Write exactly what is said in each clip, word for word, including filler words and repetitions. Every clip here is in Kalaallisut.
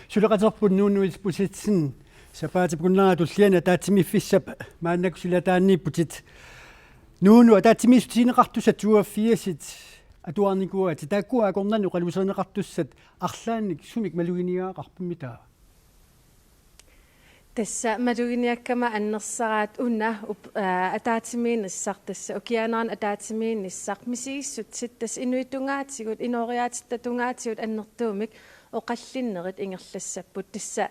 Suleqaterput Nuunu Isbosethsen, sapaatip akunnera tulliani ataatsimiiffissap maannakkut silataaniipputit. Nuunu, ataatsimiissutigineqartussat toogfirsit atuarnikuugakkit. Taakkua akornanni oqaluuserineqartussat arlaannik sumik maluginiagaqarput, mitaava? Tassa maluginiakkama annersaraat una up-, aa, ataatsimiinnissaq, tassa ukiaanerani ataatsimiinnissaq, misigissutsit tassa inuit tungaatigut, inooriaatsitta tungaatigut annertuumik oqallinnerit ingerlassapput. Tassa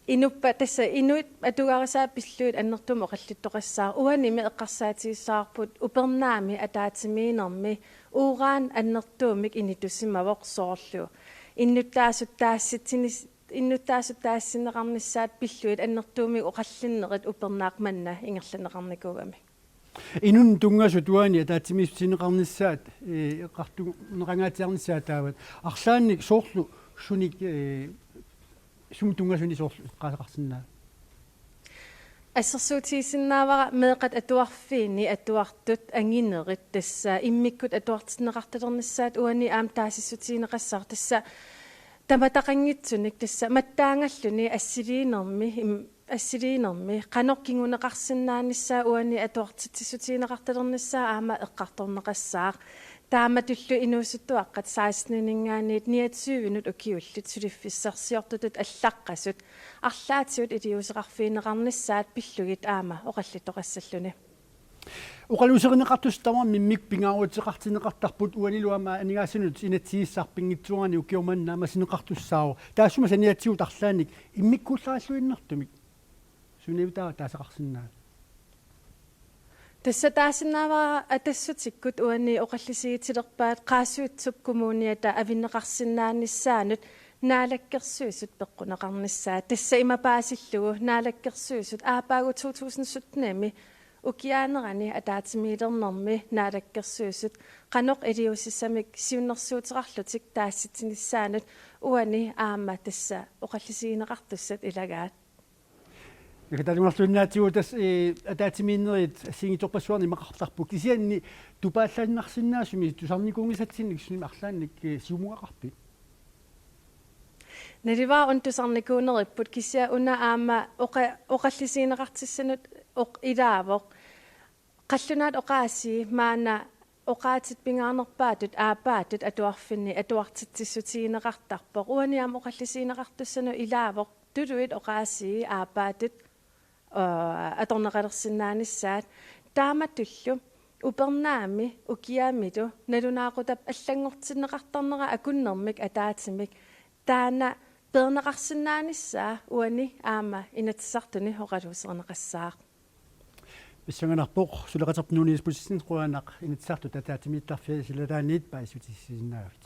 inuppa-, tassa inuit atugarisaat pillugit annertuumik oqallittoqassaaq. Uanimi eqqarsaatigissavarput upernaami ataatsimiinnermi uran annertuumik initusimavoq, soorlu innuttaasut taassitsinis-, innuttaasut taassinneqarnissaat pillugit annertuumik oqallinnerit upernaaq manna ingerlanneqarnikuugamik. Inunnut tunngasut uani ataatsimiissutigineqarnissaat, ee, eqqartorneqangaatsiarnissaat taavat. Arlaannik soorlu sunik, ee, sumut tunngasunik soorlu eqqaaseqarsinnaavat? Assersuutigisinnaavara meeqqat atuarfiini atuartut anginerit, tassa immikkut atuartinneqartalernissaat uani aamma taasissutigineqassaaq, tassa tamataqanngitsunik, tassa mattaangalluni assiliinermi, im-, assiliinermi qanoq kinguneqarsinnaanissaa uani atuartitsissutigineqartalernissaa aamma eqqartorneqassaaq. Taamatullu inuusuttuaqqat seksten-iningaanniit niogtyve-nut ukiullit suliffissarsiortutut allaqqasut arlaatigut iliuuseqarfigineqarnissaat pillugit aamma oqallittoqassalluni. Oqaluuserineqartussat tamarmik pingaaruteqartinneqartarput, uanilu aamma aningaasanut inatsisissaq pinngitsoorani ukioq manna naammassineqartussaavoq. Taassuma saniatigut arlaannik immikkuullarilluinnartumik suniutaa taaseqarsinnaavat? Tassa taasinnaavara Atassutikkut uani oqallisigitsilerpaat Qaasuitsup Kommuniata avinneqarsinnaanissaanut Naalakkersuisut peqquneqarnissaat. Tassa ima paasillugu Naalakkersuisut aappaagu to tusind sytten-imi ukiaanerani ataatsimiilernermi Naalakkersuisut qanoq iliuusissamik siunnersuuteqarlutik taassitsinissaanut uani aamma tassa oqallisigineqartussat ilagaat. Naggataallungaarluinnaatigut tassa, ee, ataatsimiinnerit assigiinngitsorpassuarnik imaqartarput, kisianni tupaallaannarsinnaasumik tusarnikuunngisatsinnik sunik arlaannik, ee, siumugaqarpit? Naluara una tusarnikuuneripput, kisianni una aamma oqa-, oqallisigineqartissanut oq-, ilaavoq. Qallunaat oqaasii maanna oqaatsit pingaarnerpaatut aappaattut atuarfinni atuartitsissutigineqartarpoq. Uani aamma oqallisigineqartussanut ilaavoq tuluit oqaasii aappaattut, aa, atorneqalersinnaanissaat. Taamatullu upernaami ukiamilu nalunaaqutap allanngortinneqartarnera akunnermik ataatsimik taanna peerneqarsinnaanissaa uani aamma Inatsisartuni oqaluuserineqassaaq. Pissanganarpoq suleqaterput Nuunu Isbosethsen, qujanaq Inatsisartut ataatsimiittarfiani silataaniit paasissutissiisinnaagavit.